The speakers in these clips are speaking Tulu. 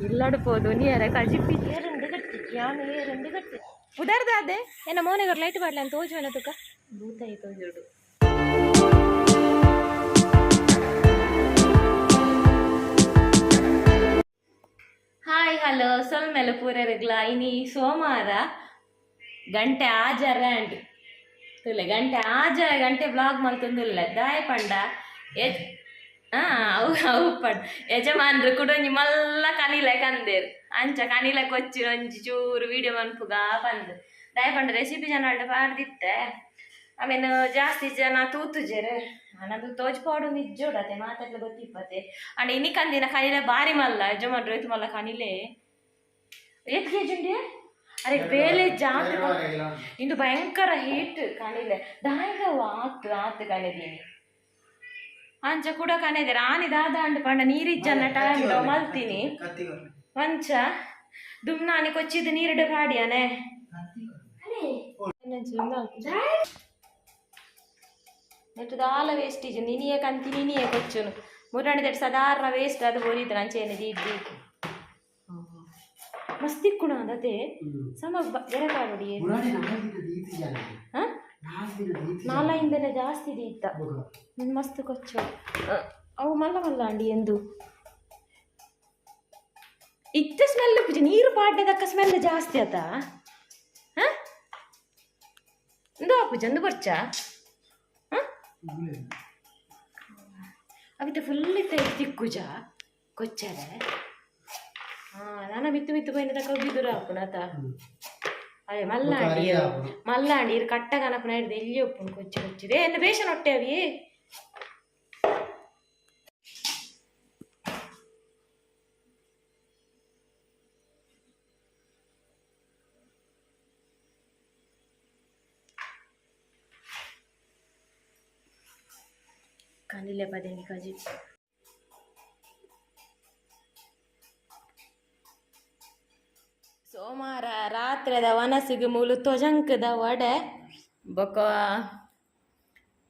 ಇಲ್ಲಡ್ ಪೋದು ನೀರ ಕಜಿಪಿ ಏರಂದು ಗಟ್ಟಿ ಯಾನು ಏರಂದು ಗಟ್ಟಿ ಉದಾರ್ದಾದೆ ಎನ್ನ ಮೋನೆಗರ್ ಲೈಟ್ ಪಾಡ್ಲೆ ಅಂತ ತೋಜುವನ ತುಕ ಭೂತಾಯಿ ತೋಜುಡು. Hi hello ಸೊಲ್ಮೆಲ ಪೂರೆರ್ಗ್ಲ. ಇನಿ ಸೋಮವಾರ ಗಂಟೆ ಆಜರ ಅಂಡ್ ತುಲೆ ಗಂಟೆ ಆಜರ ಗಂಟೆ ಬ್ಲಾಗ್ ಮಲ್ತೊಂದುಲ್ಲ ದಾಯ ಪಂಡ ಎಜ್ ಅವು ಅವು ಪಂಡ ಯಜಮಾನ್ರು ಕುಡೊಂಜಿ ಮಲ್ಲ ಕನಿಲೆ ಕಂದೇರ್ ಅಂಚ ಕನಿಲೆ ಕೊಚ್ಚಿನ ಒಂಜಿ ಚೂರು ವೀಡಿಯೋ ಮನ್ಪುಗ ಪಂದ್ ದಾಯ ಪಂಡ ರೆಸಿಪಿ ಜನ ಪಾಡ್ದಿತ್ತೆ. ಆಮೇಲೆ ಜಾಸ್ತಿ ಜನ ತೂತುಜೆರ್ ನನ್ನದು ತೋಜ್ ಪಾಡು ನಿಜ್ಜೋಡತೆ ಮಾತಾಡ್ಲ ಗೊತ್ತಿಪ್ಪತೆ. ಅಂಡ್ ಇನಿ ಕಂದಿನ ಕನಿಲೆ ಬಾರಿ ಮಲ್ಲ ಯಜಮಾನ್ರು ಏತ್ ಮಲ್ಲ ಕನಿಲೆ ಏತ್ ಕೆಜಿ ಉಂಡೆ ಅರೆ ಬೇಲೆ ಜಾಸ್ತಿ ಇಂದು ಭಯಂಕರ ಹೀಟ್ ಕನಿಲೆ ದಾಯಗ ಆತ್ ಆತ್ ಕನೆದೀನಿ ಅಂಚ ಕೂಡ ಕನೆದೆ ರಾಣಿ ದಾದ ಅಂಡ್ ಪಂಡ ನೀರಿಜ್ಜನ್ನ ಟೈಮ್ ಮಲ್ತೀನಿ ಮಂಚ ದುಮ್ನಾನಿ ಕೊಚ್ಚಿದ ನೀರುಡ ಪಾಡಿಯಾನೆ. ನೆಟ್ಟು ದಾಲ ವೇಸ್ಟೇಜ್ ನಿನಿಯೇ ಕಂತಿ ನಿನಿಯೇ ಕೊಚ್ಚುನು ಮುರಾಣಿ that ಸಾಧಾರಣ ವೇಸ್ಟ್ ಅದು ಬೋರಿದ್ದು ನಂಚೇನೆ ದೀದ್ದು ಮಸ್ತ್ ಇಕ್ಕುಣ ಅದತೆ ಸಮ ಬೇರೆ ಕಾಡುಡಿ. ನಾಲಾಯಿಂದನೆ ಜಾಸ್ತಿ ದೀತ ಮಸ್ತ್ ಕೊಚ್ಚು ಅವು ಮಲ್ಲ ಮಲ್ಲ ಅಂಡಿ ಎಂದು ಇತ್ತ ಸ್ಮೆಲ್ ಪೂಜೆ ನೀರು ಪಾಡ್ನೆದಕ್ಕ ಸ್ಮೆಲ್ ಜಾಸ್ತಿ ಆತ. ಹಾಂ ಇಂದು ಪೂಜೆ ಅಂದು ಬರ್ಚ ಅವಿತ ಫುಲ್ ಇತ್ತ ತಿಕ್ಕುಜ ಕೊಚ್ಚರೆ. ಹಾಂ ನಾನ ಮಿತ್ತು ಮಿತ್ತು ಪೈನ ತಕ್ಕ ಬಿದುರ ಆಪುಣತ ಅದೇ ಮಲ್ಲಾಂಡಿ ಮಲ್ಲಾಂಡಿ ಇರು ಕಟ್ಟ ಕನಪುನ ಹಿಡ್ದು ಎಲ್ಲಿ ಒಪ್ಪುನು ಕೊಚ್ಚಿ ಕೊಚ್ಚಿದೆ ಎನ್ನ ಬೇಷನ್ ಹೊಟ್ಟೆ ಅವಿ. ಕನಿಲೆ ಪದೆಂಗಿ ಕಜಿ ಸೋಮವಾರ ರಾತ್ರಿದ ವನಸಿಗೆ ಮೂಲು ತೊಜಂಕದ ವಡೆ ಬೊಕ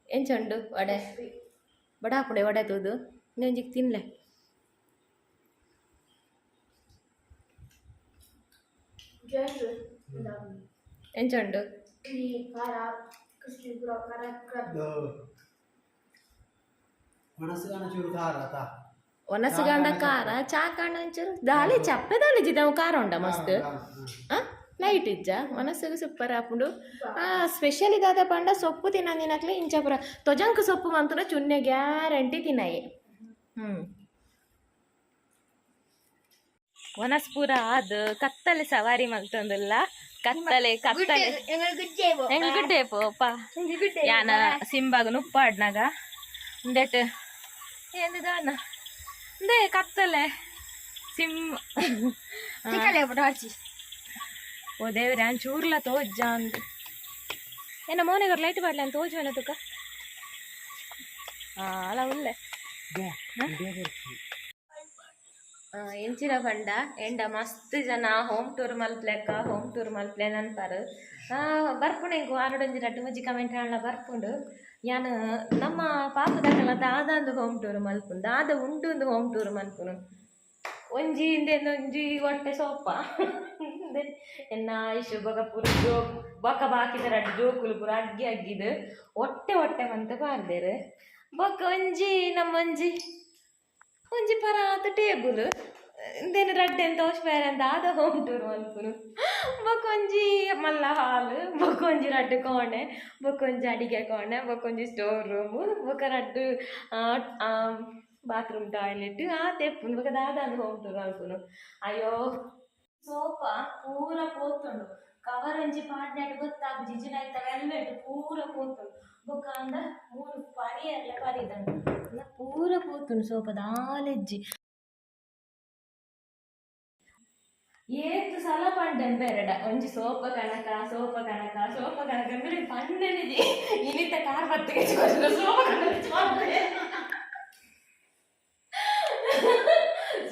ಎಂಚುಂಡು ವಡೆ ಬಡಾಪುಡೆ ವಡೆ ತೂದು ಇನ್ನೊಂಜಿಗೆ ತಿನ್ಲೆ. ಎಂಚುಂಡು ಒನಸುಗಂಡ ಖಾರ ಚಾಕಾಂಡ ಒಂಚೂರು ದಾಳಿ ಚಪ್ಪೆ ದಾಳಿ ಜಿದವು ಖಾರ ಉಂಡ ಮಸ್ತ್ ಲೈಟ್ ಇಜ್ಜ ಮನಸ್ಸಿಗೆ ಸೂಪರ್ ಆಪುಂಡು. ಸ್ಪೆಷಲ್ ಇದಾದ ಪಂಡ ಸೊಪ್ಪು ತಿನ್ನಂದಿನಕ್ಲೆ ಇಂಚಪುರ ತೊಜಂಕ್ ಸೊಪ್ಪು ಮಂತುನ ಚುನ್ನೆ ಗ್ಯಾರಂಟಿ ತಿನ್ನಯೆ. ಒನಸ್ ಪೂರ ಅದು ಕತ್ತಲೆ ಸವಾರಿ ಮಲ್ತೊಂದುಲ್ಲ ಕತ್ತಲೆ ಕತ್ತಲೆ ಎಂಗ್ ಗುಡ್ಡೆ ಪೋಪ ಯಾನ ಸಿಂಬಾಗ ನುಪ್ಪಾಡ್ನಾಗ ಉಂದೆಟ್ ಎಂದುದಾನ ಇಂದೇ ಕತ್ತಲೆ ಸಿಮ್ ಓ ದೇವ್ರೆ ಅನ್ ಚೂರ್ಲ ತೋಜ್ಜ ಅಂದ್ ಏನ ಮೋನೆಗರ್ ಲೈಟ್ ಪಾಡ್ಲೆ ಅಂತ ತೋಜುವನ ತುಕ ಅಲ್ಲ ಉಲ್ಲೆ ಎಂಚಿನ ಪಂಡ ಎಂಡ ಮಸ್ತ್ ಜನ ಹೋಮ್ ಟೂರ್ ಮಲ್ಪ್ಲೆಕ್ಕ ಹೋಮ್ ಟೂರ್ ಮಲ್ಪ್ಲೆ ನನ್ಪಾರು ಬರ್ಪುಂಡು ಎಂಕ್ ವಾರಡೊಂಜಿ ರಡ್ಡ್ ಮೂಜಿ ಕಮೆಂಟ್ ಆಂಡ ಬರ್ಪುಂಡು. ಯಾನ್ ನಮ್ಮ ಪಾಪದಕಲ ದಾದಾಂದು ಹೋಮ್ ಟೂರ್ ಮಲ್ಪುನು ದಾದ ಉಂಡು ಹೋಮ್ ಟೂರ್ ಮಲ್ಪುನು ಒಂಜಿ ಇಂದೆನ್ ಒಂಜಿ ಹೊಟ್ಟೆ ಸೋಪ ಎನ್ನ ಆಯುಷ್ ಬೊಕ ಪೂರ ಜೋ ಬೊಕ ಬಾಕಿದ ರಡ್ಡ್ ಜೋಕುಲು ಪೂರ ಅಗ್ಗಿ ಅಗ್ಗಿದ್ ಒಟ್ಟೆ ಒಟ್ಟೆ ಮಂತ ಪಾರ್ದೆರ್ ಬೊಕ ಒಂಜಿ ನಮ್ಮೊಂಜಿ ಒಂಜಿ ಪರಾತ್ ಟೇಬಲ್ ಇಂದೆನ್ ರಡ್ಡೆನ್ ತೋಜ್ಪಾಯೆರೆ ದಾದ ಹೋಮ್ ಟೂರ್ ಮಲ್ಪುನು ಬೊಕ ಒಂಜಿ ಮಲ್ಲ ಹಾಲ್ ಬೊಕ ಒಂಜಿ ರಡ್ಡ್ ಕೋಣೆ ಬೊಕ ಒಂಜಿ ಅಡಿಗೆ ಕೋಣೆ ಬೊಕ ಒಂಜಿ ಸ್ಟೋರ್ ರೂಮ್ ಬೊಕ ರಡ್ಡ್ ಬಾತ್ರೂಮ್ ಟಾಯ್ಲೆಟ್ ಆತೆ ಇಪ್ಪುಂಡು ಬೊಕ ದಾದ ಹೋಮ್ ಟೂರ್ ಮಲ್ಪುನು. ಅಯ್ಯೋ ಸೋಫಾ ಪೂರ ಪೋತುಂಡು ಕವರ್ ಒಂಜಿ ಪಾಡ್ನೆಟ್ ಗೊತ್ತಾಪುಜಿ ಇಜ್ಜಿಂಡ ಐತ ವೆಲ್ವೆಟ್ ಪೂರ ಪೋತುಂಡು ಬೊಕ ಅಂದ ಮೂಲು ಪರಿಯೆರ್ಲ ಪರಿದಂಡು ಪೂರ ಪೋತುಂಡು ಸೋಫಾ ದಾಲ ಇಜ್ಜಿ. ಏತ್ ಸಲ ಪಂಡೆನ್ ಬೇರೆಡ ಒಂಜಿ ಸೋಪ ಕನಕ ಸೋಪ ಕನಕ ಸೋಪ ಕನಕ ಅಂದ್ರೆ ಪಂಡೆನಿಜಿ ಇನಿತ ಕಾರ್ ಬತ್ತಿಗೆ ಸೋಪ ಕನಕ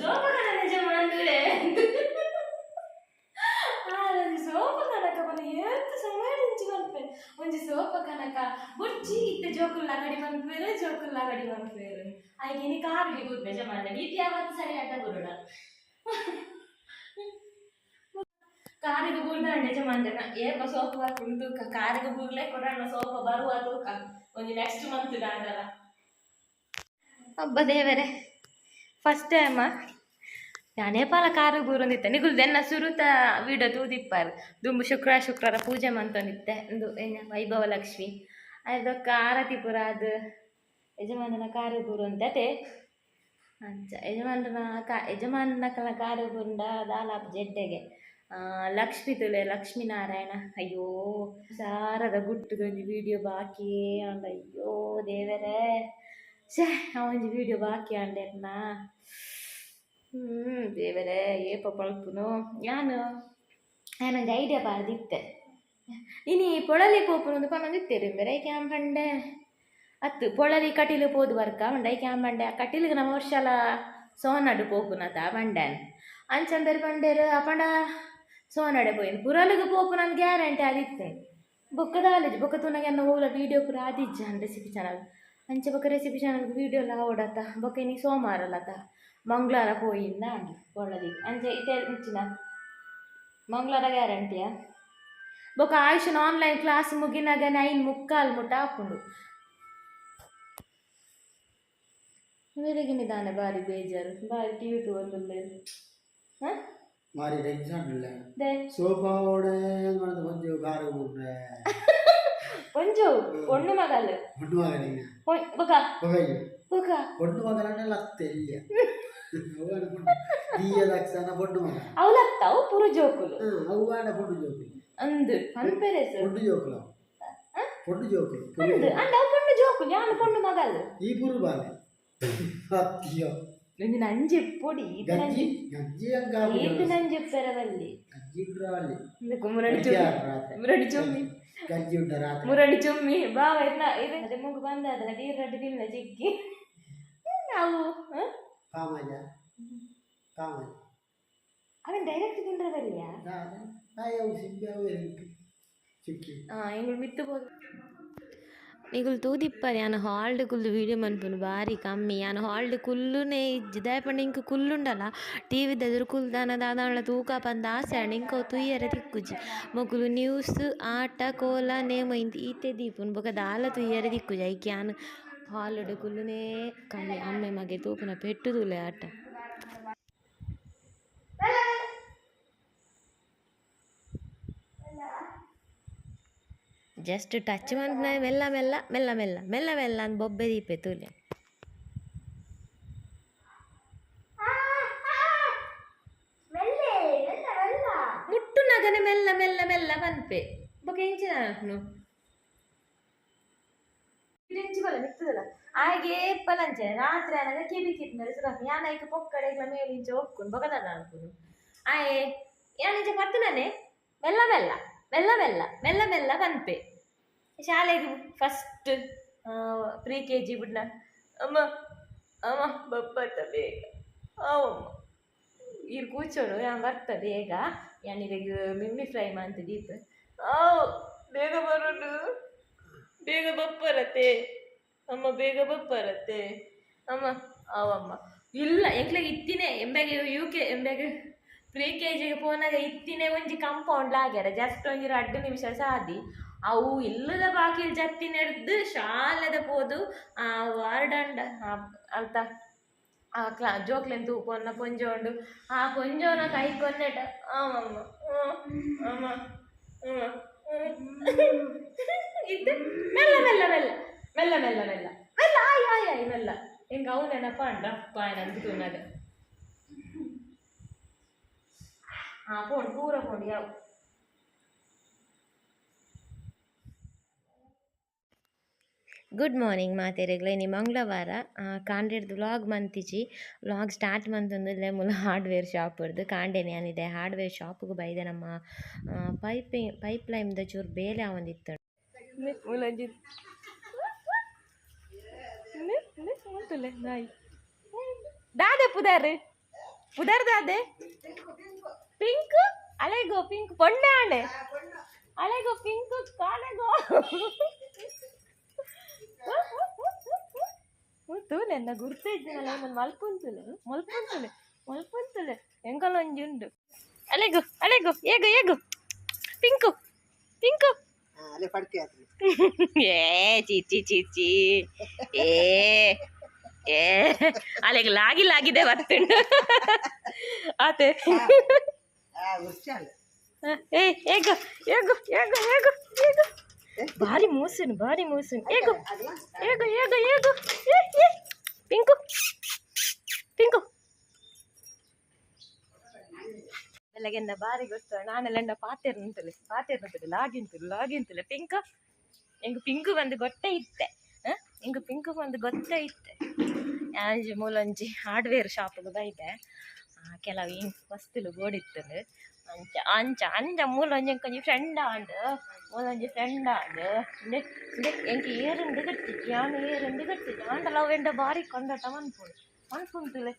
ಸೋಪ ಕನ ನಿಜ ಮಂದುವೆ ಒಂಜಿ ಸೋಪ ಕನಕ ಪಂಡ ಏತ್ ಸಮಯ ಇಂಚಿ ಮನ್ಪೆ ಒಂಜಿ ಸೋಪ ಕನಕ ಬುರ್ಚಿ ಇತ್ತೆ ಜೋಕುಲ್ ಲಗಡಿ ಮನ್ಪುವೆರ್ ಜೋಕುಲ್ ಲಗಡಿ ಮನ್ಪುವೆರ್ ಐಕ್ ಇನಿ ಕಾರಿಗೆ ಕೂತ್ನೆ ಜಮಾನ ಇತ್ ಯಾವತ್ತು ಸರಿ ಅಡ್ಡ ಬುರುಡ. ಕಾರಿಗೆ ಬೂರ್ದಾಂಡ ಯಜಮಾನ್ರನ ಏಪ ಸೋಪ್ ಹಾಕೊಂಡು ತೂಕ ಕಾರಿಗೆ ಬೂರ್ಲೆ ಕೊಡೋಣ ಸೋಪ ಬರುವ ತೂಕ ಒಂದು ನೆಕ್ಸ್ಟ್ ಮಂತ್ ದಾಂಡಲ. ಅಬ್ಬ ದೇವರೇ, ಫಸ್ಟ್ ಟೈಮ ನಾನೇ ಪಾಲ ಕಾರು ಬೂರೊಂದಿತ್ತೆ. ನಿಗುಲ್ದೆನ್ನ ಸುರುತ ವೀಡಿಯೋ ತೂದಿಪ್ಪಾರು. ದುಂಬು ಶುಕ್ರ ಶುಕ್ರರ ಪೂಜೆ ಮಂತೊಂದಿತ್ತೆ. ಇಂದು ಏನ ವೈಭವ ಲಕ್ಷ್ಮಿ ಅದಕ್ಕ ಆರತಿ ಪೂರ ಅದು ಯಜಮಾನನ ಕಾರು ಬೂರು ಅತೆ. ಅಂಚ ಯಜಮಾನನ ಕಾ ಯಜಮಾನನ ಕಾರು ಬೂರುಂಡ ದಾಲಾಪ್ ಜೆಡ್ಡೆಗೆ ಲಕ್ಷ್ಮಿ ತುಲೆ ಲಕ್ಷ್ಮೀನಾರಾಯಣ. ಅಯ್ಯೋ ಸಾರದ ಗುಟ್ಟುದೊಂಜಿ ವೀಡಿಯೋ ಬಾಕಿ ಅಂಡ. ಅಯ್ಯೋ ದೇವರೇ, ಛೇ, ಆ ಒಂಜಿ ವೀಡಿಯೋ ಬಾಕಿ ಅಂಡೆರ್ನ. ದೇವರೇ, ಏಪ ಪಳ್ಪುನು ಯಾನು ಯಾನೊಂಜಿ ಐಡಿಯಾ ಪಾರ್ದಿತ್ತೆ. ಇನಿ ಪೊಳಲಿ ಪೋಪುನು ಪನೊಂದಿತ್ತೆರ್ ಇಂಬೆರ್. ಐಕ್ ಯಾನ್ ಪಂಡೆ ಅತ್ತು ಪೊಳಲಿ ಕಟೀಲು ಪೋದು ಬರ್ಕ ಪಂಡ. ಐಕ್ ಯಾನ್ ಪಂಡೆ ಕಟೀಲಿಗೆ ನಮ ವರ್ಷಲ ಸೋನಡ್ ಪೋಪುನತ ಪಂಡ್ಯಾನ್. ಅಂಚಂಬೆರ್ ಪಂಡೆರ್ ಅಪಂಡ ಸೋನಡೆ ಪೋಯಿನ್ ಪುರಲಿಗೆ ಪೋಪುನ ಗ್ಯಾರಂಟಿ ಆದಿತ್ತು. ಬೊಕ್ಕ ದಾಲೇಜ್ ಬೊಕ್ಕ ತೂನಗ ಎನ್ನ ಓಲ ವೀಡಿಯೋ ಪೂರ ಆದಿಜ್ಜಾನ್ ರೆಸಿಪಿ ಚಾನಲ್. ಅಂಚ ಬೊಕ್ಕ ರೆಸಿಪಿ ಚಾನಲ್ ವೀಡಿಯೋ ಎಲ್ಲ ಆವಡತ. ಬೊಕ್ಕ ಇನಿ ಸೋಮಾರಲತ ಮಂಗಳವಾರ ಪೋಯಿಂದ ಅಂಡ್ ಪೊಳಲಿಗೆ. ಅಂಚ ಇತ್ತೆ ಇಂಚಿನ ಮಂಗಳವಾರ ಗ್ಯಾರಂಟಿಯಾ. ಬೊಕ್ಕ ಆಯುಷನ್ ಆನ್ಲೈನ್ ಕ್ಲಾಸ್ ಮುಗಿನಾಗ 9:45 ಮುಟ್ಟ ಆಪುಂಡು. ಬೆಳಗ್ಗೆ ನಿಧಾನ ಬಾರಿ ಬೇಜಾರು ಬಾರಿ ಟಿವಿ ತೂವೊಂದುಲ್ಲೆರ್. ಹಾಂ. ಮಾರಿ ಟೆನ್ಷನ್ ಇಲ್ಲ. ದೆ ಸೋಪಾವಡೆ ಮಾಡಿದ ಒಂಜಿ ಕಾರು ಬಿಟ್ರೆ. ಒಂಜು ಪೊಣ್ಣು ಮಗಲ್. ಪೊಣ್ಣು ಮಗನಿಗೆ. ಬೊಕ ಬೊಕ ಬೊಕ ಪೊಣ್ಣು ಮಗನನ್ನ ಲತ್ತೆ ಇಲ್ಲ ದೀಯ ದಕ್ಷನ ಪೊಣ್ಣು ಮಗ. ಅವಲತ್ತವು ಪುರು ಜೋಕುಲು. ಅವ್ವಾಡ ಪೊಣ್ಣು ಜೋಕುಲು. ಅಂದು ಪನ್ಪೆರೆ ಸರ್. ಪೊಣ್ಣು ಜೋಕುಲು, ಪೊಣ್ಣು ಜೋಕುಲು. ಅಂದು ಅಂದ್ ಅವು ಪೊಣ್ಣು ಜೋಕುಲು, ಯಾನ್ ಪೊಣ್ಣು ಮಗಲ್. ಈ ಪುರು ಬಾಲೆ ಅತ್ತಿಯೋ. ಒಂಜಿ ನಂಜಿ ಪೊಡಿ. ಗಂಜಿ ಗಂಜಿ. ಈತ್ ನಂಜಿ ಪೆರವಲ್ಲಿ. ಗಂಜಿ ಉಂಡ್ರವಲ್ಲಿ. ಮುರಡಿ ಚುಮ್ಮಿ, ಮುರಡಿ ಚುಮ್ಮಿ. ಗಂಜಿ ಉಂಡ ರಾತ್ರಿ. ಮುರಡಿ ಚುಮ್ಮಿ ಬಾವ ಇರ್ನ ಇದು ಅದೇ ಮೂಗು ಬಂದ ಅದನ್ನ ನೀರು ತಿನ್ನ ಚಿಕ್ಕಿ ನಾವು. ಕಾಮಜ ಕಾಮಜ. ಅವನ್ ಡೈರೆಕ್ಟ್ ತಿಂದ್ರೆ ಬಲ್ಲಿಯಾ? ಅವು ಸಿಂಬೆ ಅವು ಚಿಕ್ಕಿ. ಎಂಗುಳು ಮಿತ್ತು ಪೋದು ನಿಗುಲು ತೂದಿಪ್ಪರ್. ಯಾನ್ ಹಾಲ್ಡ್ ಕುಲ್ದು ವೀಡಿಯೋ ಮನ್ಪುನು ಬಾರಿ ಕಮ್ಮಿ. ಯಾನ್ ಹಾಲ್ಡ್ ಕುಲ್ಲುನೇ ಇಜ್ಜಿ. ದಾಯೆ ಪಂಡ ಇಂಕ್ ಕುಲ್ಲುಂಡಲ ಟಿವಿದ ಎದುರು ಕುಲ್ದಾನ ದಾದಾಂಡಲ ತೂಕ ಪಂದ್ ಆಸೆ ಆಂಡ್ ಇಂಕ್ ಅವು ತೂಯರೆ ತಿಕ್ಕುಜಿ. ಮೊಕುಲು ನ್ಯೂಸ್ ಆಟ ಕೋಲ ನೇಮ ಇಂದ್ ಈತೆ ದೀಪುನು, ಬೊಕ ದಾಲ ತೂಯರೆ ತಿಕ್ಕುಜಿ. ಐಕ್ ಯಾನ್ ಹಾಲ್ಡ್ ಕುಲ್ಲುನೇ ಕಮ್ಮಿ. ಅಮ್ಮೆ ಮಗೆ ತೂಪುನ ಪೆಟ್ಟು ತೂಲೆ ಆಟ. ಜಸ್ಟ್ ಟಚ್ ಮನ್ಪುನ ಮೆಲ್ಲ ಮೆಲ್ಲ ಮೆಲ್ಲ ಮೆಲ್ಲ ಮೆಲ್ಲ ಮೆಲ್ಲ ಅಂದ್ ಬೊಬ್ಬೆ ದೀಪೆ ತೂಲೆ. ಮುಟ್ಟುನಗನೆ ಮೆಲ್ಲ ಮೆಲ್ಲ ಮೆಲ್ಲ ಪನ್ಪೆ. ಬೊಕ ಎಂಚಿನ ಅನ್ಪುನು ಇಂಚಿ ಬಲ್ಲ ಮಿತ್ತದಲ್ಲ ಆಗೆ ಪಲಂಚೆ ರಾತ್ರಿ ಆನಗ ಕಿವಿ ಕಿತ್ಮೇಲೆ ಸುರ ಯಾನ್ ಐಕ್ ಪೊಕ್ಕಡೆ ಇಗ್ಲ ಮೇಲೆ ಇಂಚ ಒಕ್ಕುನು. ಬೊಕ ದಾದ ಅನ್ಪುನು ಆಯೆ ಯಾನ್ ಇಂಚ ಪತ್ತುನನೆ ಮೆಲ್ಲ ಮೆಲ್ಲ ಮೆಲ್ಲ ಮೆಲ್ಲ ಮೆಲ್ಲ ಮೆಲ್ಲ ಪನ್ಪೆ. ಶಾಲೆಗೆ ಫಸ್ಟ್ ಪ್ರೀ ಕೆ ಜಿ ಬಿಡ್ನ ಅಮ್ಮ ಅಮ್ಮ ಬಪ್ಪತ್ತ ಬೇಗ ಅವಮ್ಮ ಈರ್ ಕೂಚೋಡು ಯಾನ್ ಬರ್ತ ಬೇಗ. ಯಾನ್ ಇರೆಗ್ ಮಿಮ್ಮಿ ಫ್ರೈ ಮಂತ್ ದೀಪ. ಆವ್ ಬೇಗ ಬರೋಡು, ಬೇಗ ಬಪ್ಪರತೆ ಅಮ್ಮ, ಬೇಗ ಬಪ್ಪರತೆ ಅಮ್ಮ ಅವಮ್ಮ. ಇಲ್ಲ ಎಂಕ್ಲೆಗ್ ಇತ್ತಿನೇ ಎಂಬೆಗೆ ಯು ಕೆ ಎಂಬೆಗೆ ಪ್ರೀ ಕೆ ಜಿಗೆ ಪೋನಾಗ ಇತ್ತಿನೇ ಒಂಜಿ ಕಂಪೌಂಡ್ ಆಗ್ಯಾರ ಜಸ್ಟ್ ಒಂಜಿ 2 ನಿಮಿಷ ಸಾದಿ. ಅವು ಇಲ್ಲದ ಬಾಕಿಲ್ ಜತ್ತಿ ನೆಡ್ದು ಶಾಲೆದ ಪೋದು ಆ ವಾರ್ಡಂಡ ಅಲ್ತ ಆ ಕ್ಲಾ ಜೋಕ್ಲೆನ್ ತೂಪೊನ್ನ ಪೊಂಜೋಂಡು ಆ ಪೊಂಜೋನ ಕೈ ಕೊನ್ನೆಟ ಆಮಮ್ಮ ಅಮ್ಮ ಇತ್ತು ಮೆಲ್ಲ ಮೆಲ್ಲ ಮೆಲ್ಲ ಮೆಲ್ಲ ಮೆಲ್ಲ ಮೆಲ್ಲ ಮೆಲ್ಲ ಆಯ್ ಆಯ್ ಆಯ್ ಮೆಲ್ಲ ಎಂಕ ಅವು ನೆನಪ ಅಂಡ ಪಾಯನ ತೂನಾಗ. ಹಾಂ ಪೋಂಡು ಪೂರ ಪೋಂಡು ಯಾವ. ಗುಡ್ ಮಾರ್ನಿಂಗ್ ಮಾತೆರೆಗ್ಲ. ಇನಿ ಮಂಗಳವಾರ ಕಾಂಡೆಡ್ದು ವ್ಲಾಗ್ ಮಂತಿಜಿ. ವ್ಲಾಗ್ ಸ್ಟಾರ್ಟ್ ಮಂತೊಂದುಲ್ಲೆ ಮೂಲು ಹಾರ್ಡ್ವೇರ್ ಶಾಪ್ ಇರ್ದು. ಕಾಂಡೆನೆ ಯಾನಿದೆ ಹಾರ್ಡ್ವೇರ್ ಶಾಪ್ಗ್ ಬೈದೆ. ನಮ್ಮ ಪೈಪ್ ಲೈನ್ದ ಚೂರು ಬೇಲೆ ಆವೊಂದಿತ್ತು. ಮೂಲಂಜಿ ನಾಯಿ ದಾದೆ ಪುದರ್ ಪುದರ್ ದಾದೆ ಪಿಂಕ್ ಅಲೆಗೋ ಪಿಂಕ್ ಪೊಣ್ಣೆ ಆಣೆ ಅಲೆಗೋ ಪಿಂಕ್ ಕಾಲೆಗೋ ತೂಲೆ ಎನ್ನ ಗುರ್ತಿಜ್ಜಿನಲ್ಲ. ಮಲ್ಪುಂತುಲೆ ಮಲ್ಪುಂತುಲೆ ಮಲ್ಪುಂತುಲೆ ಎಂಕಲ ಒಂಜಿ ಉಂಡು. ಅಲೆಗು ಅಲೆಗು ಏಗು ಏಗು ಪಿಂಕು ಪಿಂಕು ಅಲ್ಲೇ ಪಡ್ಕೆ ಆಯ್ತು. ಏ ಚೀಚಿ ಚೀಚಿ ಏ ಏ ಅಲೆಗ್ ಲಾಗಿ ಲಾಗಿದೆ ಬರ್ತುಂಡು ಆತೆ. ಏ ಏಗು ಏಗು ಏಗು ಏಗು ಏಗು ಭಾರಿ ಮೂಸುನು ಭಾರಿ ಮೂಸುನು ಏಗು ಏಗು ಏಗು ಏಗು ಏ ಏ ಪಿಂಕು ಪಿಂಕು ಬೆಳಗ್ಗೆಂದ ಬಾರಿ ಗೊತ್ತು ನಾನೆಲ್ಲ ಪಾತೆರ್ ನಿಂತಲೆ ಪಾತೆರ್ ನಿಂತಲೆ ಲಾಗಿಂತಲೆ ಲಾಗಿಂತಲೆ ಪಿಂಕು ಎಂಗ್ ಪಿಂಕು ಬಂದು ಗೊತ್ತೇ ಇತ್ತೆ ಎಂಗ್ ಪಿಂಕು ಬಂದು ಗೊತ್ತೇ ಇತ್ತೆ. ಯಾಂಜಿ ಮೂಲೊಂಜಿ ಹಾರ್ಡ್ವೇರ್ ಶಾಪ್ಗೆ ಬೈದೆ ಕೆಲವು ಇನ್ ವಸ್ತುಲು ಬೋಡಿತ್ತಂದು ಅಂಚ ಅಂಚ ಅಂಚ ಮೂಲೊಂಜಿ ಎಂಕೊಂಜಿ ಫ್ರೆಂಡ್ ಆಂಡ್ ಮೂಲೊಂಜಿ ಫ್ರೆಂಡ್ ಆಂಡ್ ಇಂದೆ ಇಂದೆ ಎಂಕ್ ಏರುಂದು ಗಟ್ಟಿ ಯಾನ್ ಏರುಂದು ಗಟ್ಟಿ ಆಂಡಲ ಅವು ಎಂಡ ಬಾರಿ ಕೊಂಡಾಟ ಮನ್ಪುಂಡು ಮನ್ಪುಂತುಲೆ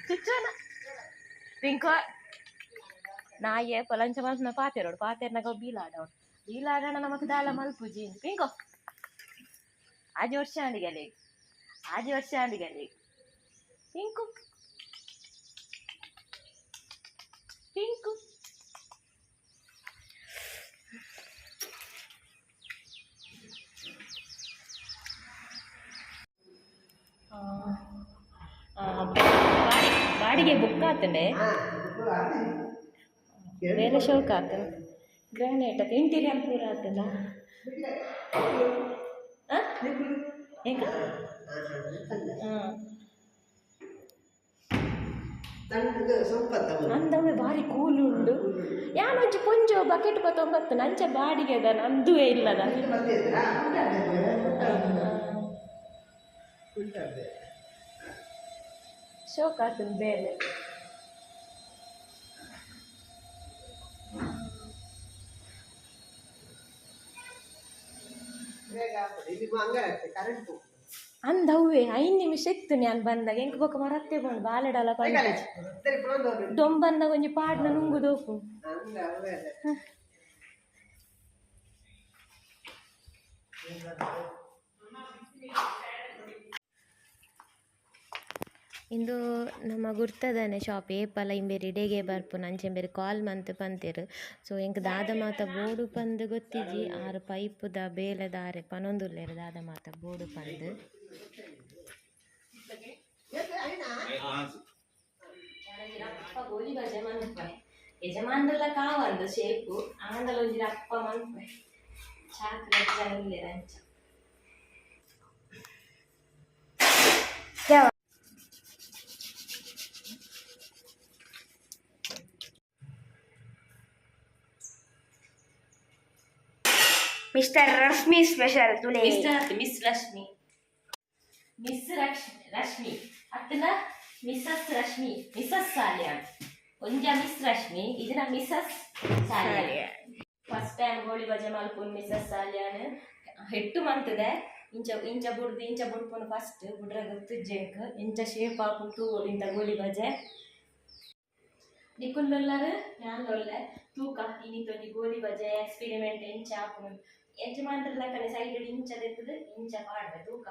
ಚುಚ್ಚೋನ ಪಿಂಕು ನಾಯೆ ಪೊಲಂಚ ಮನ್ಪುನ ಪಾತೆರೋಡು ಪಾತೆರ್ನಾಗ ಬೀಲಾಡೋಡು ಬೀಲಾಡೋಣ ನಮಕ್ ದಾಲ ಮಲ್ಪುಜಿ ಪಿಂಕು ಆಜಿ ವರ್ಷ ಆಂಡಿಗಲೆ ಆಜಿ ವರ್ಷ ಆಂಡಿಗಲೆ ಪಿಂಕು ಪಿಂಕು ಬಾಡಿಗೆ ಬುಕ್ ಆತಂಡೆ ಬೇರೆ ಶೋಕ್ ಆತ ಗ್ರಾನೈಟ್ ಆತ ಇಂಟೀರಿಯರ್ ಪೂರ ಆತಲ್ಲ ಏಕ ಅಂದವೇ ಭಾರಿ ಕೂಲ್ ಉಂಡು ಯಾನೊಂಜಿ ಪೊಂಜೋ ಬಕೆಟ್ ಬತ್ತೊಂಬತ್ತು ನಂಚ ಬಾಡಿಗೆ ಅದ ನಂದುವೇ ಇಲ್ಲದ. ಶೋಕ್ ಆತನ ಬೇಲೆ ಅಂದವ್ವೆ 5 ನಿಮಿಷ ಇತ್ತು ನಾನು ಬಂದಾಗ ಎಂಕ್ ಬೊಕ ಮರತ್ತೆ ಬಂದು ಬಾಲೆಡಲ ಪಂಡ ದೊಂಬಂದ ಒಂಜಿ ಪಾಡ್ನ ನುಂಗು ದೋಪು. ಇಂದು ನಮ್ಮ ಗುರ್ತದನೆ ಶಾಪ್ ಏಪಲ ಇಂಬೇರಿ ಇಡೆಗೆ ಬರ್ಪುನ ಅಂಚೆಂಬೇರಿ ಕಾಲ್ ಮಂತ್ ಪಂತೆರ್. ಸೊ ಎಂಕ್ ದಾದ ಮಾತ ಬೋಡು ಪಂದ್ ಗೊತ್ತಿಜಿ ಆರು ಪೈಪುದ ಬೇಲೆದಾರೆ ಪನೊಂದುಲ್ಲೆರ್ ದಾದ ಮಾತ ಬೋಡು ಪಂದ್. ಗೋಲಿ ಬಜೆ ಮನ್ಪೆ ಯಜಮಾನ್ರೆಲ್ಲ ಕಾವಂದು ಶೇಪು ಆಂಡಲ ಒಂಜಿ ರಪ್ಪ ಮನ್ಪೆ ಚಾಕ್ಲೇಟ್ ಜನ ಅಂಚ. Mister Rashmi special today. Mister miss Rashmi miss Rashmi ಅತ್ತನ ಮಿಸಸ್ ರಶ್ಮಿ ಮಿಸಸ್ ಸಾಲಿಯಾನ್ ಒಂಜ ಮಿಸ್ ರಶ್ಮಿ ಇದನ್ನ ಮಿಸಸ್ ಸಾಲಿಯಾನ್. ಫಸ್ಟ್ ಟೈಮ್ ಗೋಳಿ ಬಜೆ ಮಲ್ಪುನ್ ಮಿಸಸ್ ಸಾಲಿಯಾನ್ ಹೆಟ್ಟು ಮಂತದೆ ಇಂಚ ಇಂಚ ಬುಡ್ದು ಇಂಚ ಬುಡ್ಪುನು ಫಸ್ಟ್ ಬುಡ್ರ ಗೊತ್ತುಜ್ಜೆಂಕ್ ಇಂಚ ಶೇಪ್ ಆಪುನ್ ತೂವೊಡು ಇಂತ ಗೋಳಿ ಬಜೆ ನಿಕುಲ್ಲುಲ್ಲರು ಯಾನ್ಲೊಲ್ಲೆ ತೂಕ ಇನ್ನಿತ್ತೊಂಜಿ ಗೋಲಿ ಬಜೆ ಎಕ್ಸ್ಪೆರಿಮೆಂಟ್ ಎಂಚ ಆಪುನು ಯಜಮಾನ್ರೆಲ್ಲ ಕಡೆ ಸೈಡ್ ಇಂಚ ದೆತ್ತದು ಇಂಚ ಪಾಡ್ವೆ ತೂಕ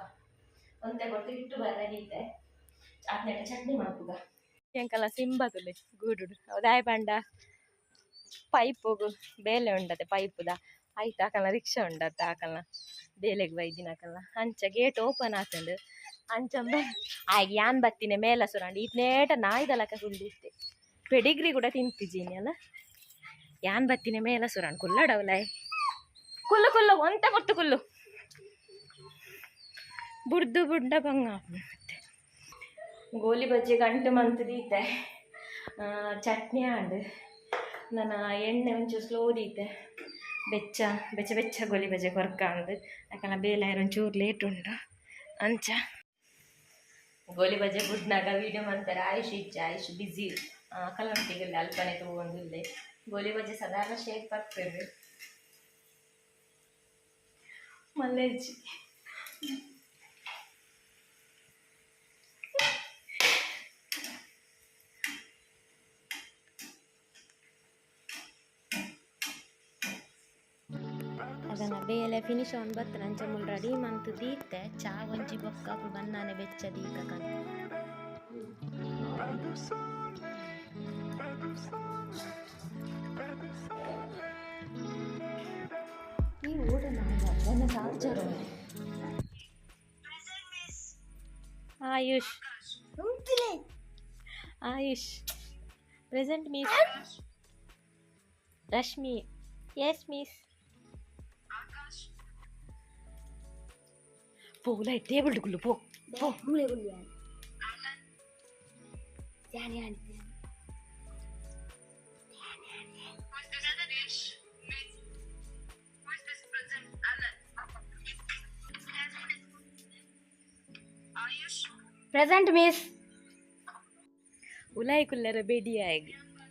ಒಂತೆ ಕೊಟ್ಟು ಹಿಟ್ಟು ಬರ್ರಾಗಿತ್ತೆ ಆತ್ನೆಟ ಚಟ್ನಿ ಮಲ್ಪುಗ ಎಂಕಲ ಸಿಂಬ ತುಲೆ ಗೂಡುಡು ದಾಯ ಪಂಡ ಪೈಪುಗು ಬೇಲೆ ಉಂಡತೆ ಪೈಪುದ ಆಯ್ತು ಆಕಲ್ನ ರಿಕ್ಷಾ ಉಂಡತ್ತ ಆಕಲ್ನ ಬೇಲೆಗ್ ಬೈದಿನ ಆಕಲ್ನ ಅಂಚ ಗೇಟ್ ಓಪನ್ ಆತಂಡು ಅಂಚಂಬ ಆಯ್ಗೆ ಯಾನ್ ಬತ್ತಿನ ಮೇಲ ಸುರಂಡು ಇತ್ನೇಟ ನಾಯ್ದಲಕ ಕುಲ್ದಿತ್ತೆ ಪೆಡಿಗ್ರಿ ಕೂಡ ತಿನ್ಪಿಜೀನಿ ಅಲ್ಲ ಯಾನ್ ಬತ್ತಿನ ಮೇಲ ಸುರಂಡು ಕುಲ್ಲಡವಲಾಯ್ ಕುಲ್ಲು ಕುಲ್ಲು ಒಂತ ಕೊಟ್ಟು ಕುಲ್ಲು ಬುಡ್ದು ಬುಡ್ಡ ಬಂಗ ಮತ್ತೆ ಗೋಲಿ ಬಜ್ಜಿ ಗಂಟು ಮಂತ್ ದೀತೆ ಚಟ್ನಿ ಆಂಡ್ ನನ್ನ ಎಣ್ಣೆ ಒಂಚೂರು ಸ್ಲೋ ದೀತೆ ಬೆಚ್ಚ ಬೆಚ್ಚ ಬೆಚ್ಚ ಗೋಲಿ ಬಜ್ಜೆ ಕೊರ್ಕ ಅಂದು ಯಾಕಂದ್ರೆ ಬೇಲೆ ಒಂಚೂರು ಲೇಟ್ ಉಂಟು ಅಂಚ ಗೋಲಿ ಬಜ್ಜೆ ಬುಡ್ನಾಗ ವೀಡಿಯೋ ಮಂತಾರೆ ಆಯುಷ್ ಇಜ್ಜ ಆಯುಷ್ ಬಿಸಿ ಕಲಂಟಿಗಿಲ್ಲ ಅಲ್ಪನೆ ತಗೊಂಡಿಲ್ಲೆ ಗೋಲಿ ಬಜ್ಜೆ ಸಾಧಾರಣ ಶೇಪ್ ಬರ್ತದೆ ಮಲ್ಲೇಜಿ ಅದನ್ನ ಬೇಲೆ ಫಿನಿಶ್ ಆನ್ ಬತ್ತನ ಅಂಚ ಮುಲ್ ರೆಡಿ ಮಂತ್ ದೀತೆ ಚಾ ಒಂಜಿ ಬೊಕ್ಕ ಬನ್ನಾನೆ ಬೆಚ್ಚ ದೀಕ ಕನ್. Ayush Ayush present miss. Rashmi yes miss. ಪೋ ಟೇಬಲ್ ಕುಲ್ಲು ಪೋ ಪೋ. Present miss. ಉಲಾಯಿ ಕುಲ್ಲರ ಬೇಡಿ ಆಯ್ಗ್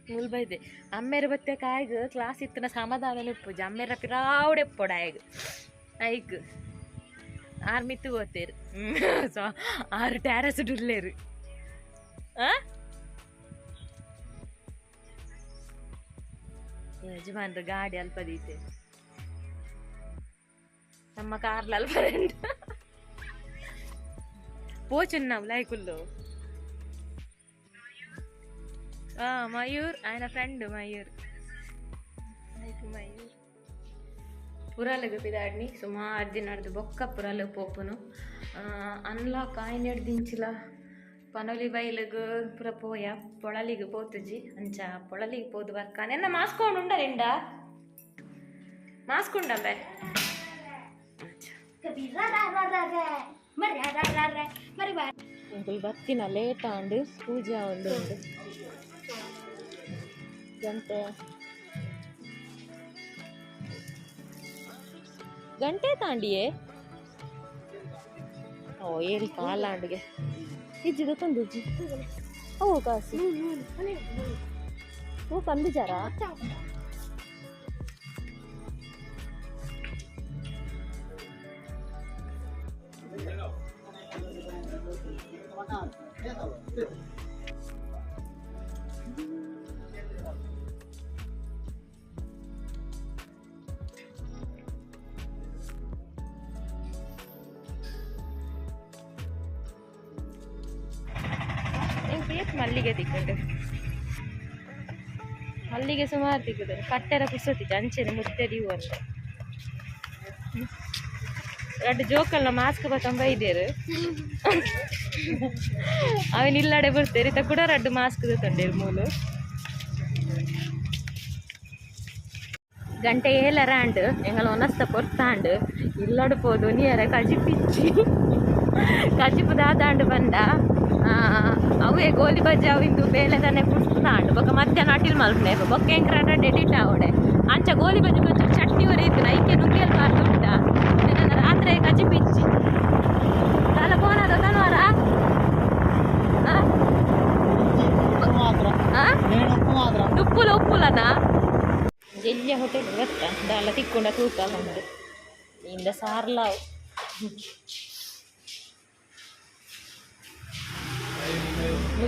ಮುಲ್ಬೈದೆ ಅಮ್ಮೆರ ಬತ್ತೆ ಕಾಯ್ಗ್ ಕ್ಲಾಸ್ ಇತ್ತಿನ ಸಮಾಧಾನ ಇಪ್ಪುಜಿ ಅಮ್ಮೆರ ಪಿರಾವುಡೆ ಎಪ್ಪೊಡು ಆಯ್ಗ್ ಐಕ್ ಆರ್ ಮಿತ್ತು ಗೋತೇರು ಸೊ ಆರು ಟ್ಯಾರಸ್ ಡುಲ್ಲೇರು ಆ ಯಜಮಾನ್ರು ಗಾಡಿ ಅಲ್ಪ ದೀತೆ ನಮ್ಮ ಕಾರ್ಲ ಅಲ್ಪ ರೆಂಡು ಪೋಚುನ್ನ ಉಲಾಯಿ ಕುಲ್ಲು. ಮಯೂರ್ ఆయన ಫ್ರೆಂಡ್ ಮಯೂರ್ ಮಯೂರ್ ಪುರಾಲಗ್ ಪಿದಾಡ್ನಿ ಸುಮಾರು ದಿನ ಬೊಕ್ಕ ಪುರಾಲು ಪೋಪುನು ಅನ್ಲಾಕ್ ಆಯ್ನೆಡ್ ದಿಂಚಿಲ ಪನೊಲಿ ಬೈಲಗ್ ಪುರ ಪೋಯ ಪೊಳಲಿಗ್ ಪೋತುಜಿ ಅಂಚ ಪೊಳಲಿಗ್ ಪೋದು ಬರ್ಕ ನೆನ್ನ ಮಾಸ್ಕ್ ಉಂಡ ನಿಂಡ ಮಾಸ್ಕ್ ಉಂಡಂಬೆ. ಅಂಕುಲ್ ಬತ್ತಿನ ಲೇಟ್ ಆಂಡ್ ಪೂಜೆ ಉಂಡು ಉಂಡು ಗಂಟೆ ಗಂಟೆ ತಾಂಡಿಯೇ ಓ ಏರಿ ಕಾಲಾಂಡಿಗೆ ಇಜ್ಜಿ ಗೊತ್ತೊಂದು ಇಜ್ಜಿ ಓ ಕಾಸು ಓ ಪಂದಿಜಾರ ಮಲ್ಲಿಗೆ ತಿಕ್ಕಂಡು ಮಲ್ಲಿಗೆ ಸುಮಾರು ತಿಕ್ಕುದು ಕಟ್ಟೆರ ಪುರ್ಸೊತ್ತಿಜ್ಜಿ ಅಂಚೆನೆ ಮುತ್ತೆ ದೀವು ಅಂತ ರಡ್ಡ್ ಜೋಕಲ್ನ ಮಾಸ್ಕ್ ಬತ್ತಂಬ ಇದ್ದೇರು ಅವಿನ ಇಲ್ಲಾಡೆ ಬರ್ತೇರಿ ಇತ್ತ ಕೂಡ ರಡ್ಡ್ ಮಾಸ್ಕ್ ತಂಡೇರು ಮೂಲು. ಗಂಟೆ ಏಲರ ಆಂಡ್ ಎಂಗಲ ಒನಸ್ತ ಪೊರ್ತಾಂಡ್ ಇಲ್ಲಡ್ ಪೋದು ನೀರ ಕಜಿಪಿಚ್ಚಿ ಕಜಿಪು ದಾದಾಂಡ್ ಬಂದ ಅವೇ ಗೋಲಿ ಬಜ್ಜಿ ಅವಿಂದು ಬೇಲೆ ತಾನೆ ಪುಡ್ತಾಂಡ್ ಬೊಕ್ಕ ಮಧ್ಯಾಹ್ನ ಅಟಿಲ್ ಮಲ್ಪನೆ ಬೊಕ್ಕ ಎಂಕ್ರಾಂಡ ಎಡಿಟ್ ಆವಡೆ ಅಂಚ ಗೋಲಿ ಬಜ್ಜಿ ಕೊಂಚ ಚಟ್ನಿ ಒರಿ ಇತ್ತು ಐಕೆ ನುಗ್ಗೆಲ್ ಬಾರ್ದು ಉಂಟ ನನ್ನ ರಾತ್ರಿ ಕಜಿಪಿಚ್ಚಿ ದಾಲ ಪೋನಾದ ತನ್ವಾರ ಉಪ್ಪುಲ ಉಪ್ಪುಲನ ಜೆಲ್ಯ ಹೋಟೆಲ್ ಗೊತ್ತಾ ದಾಲ ತಿಕ್ಕೊಂಡ ತೂಕ ಉಂಟು ಇಂದ ಸಾರ್ಲಾವು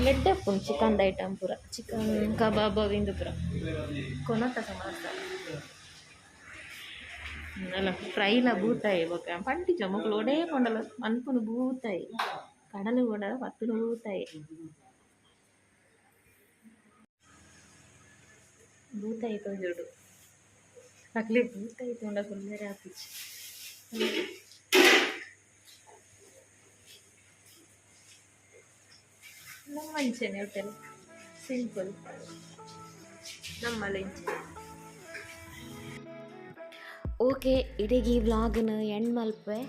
ಲೆಡ್ಡೆ ಉಪ್ಪುಂಡು ಚಿಕನ್ ಐಟಮ್ ಪೂರ ಚಿಕನ್ ಕಬಾಬ್ ಅವಿಂದು ಪೂರ ಕೊನತ ಸುಮಾರು ಅಲ್ಲ ಫ್ರೈಲ ಬೂತಾಯಿ ಬೊಕ್ಕ ಪಂಟಿಜ ಮೊಕುಲು ಒಡೇ ಪಂಡಲ ಮನ್ಪುನು ಬೂತಾಯಿ ಕಡಲು ಕೂಡ ಪತ್ತುನು ಬೂತಾಯಿ ಬೂತಾಯಿ ತೋಜೋಡು ಅಕ್ಲೆ ಬೂತಾಯಿ ತೋಂಡ ಕುಲ್ಲೆರೆ ಆಪುಜಿ. ನಮ್ಮ ಅಂಚೆನೆ ಹೋಟೆಲ್ ಸಿಂಪಲ್ ನಮ್ಮಲ್ಲ ಇಂಚೆ. ಓಕೆ ಇಡೀ ಈ ವ್ಲಾಗ್ನ ಎಂಡ್ ಮಲ್ಪೆ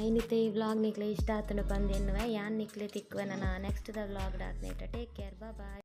ಇನ್ನಿತ್ತೆ ಈ ವ್ಲಾಗ್ ನಿಕ್ಲೆ ಇಷ್ಟ ಆತಂಡು ಪಂದ್ ಎನ್ನುವೆ ಯಾನ್ ನಿಕ್ಲೆ ತಿಕ್ಕುವೆ ನನ್ನ next the vlog ಡಾತ್ನೇಟ. Take care, bye.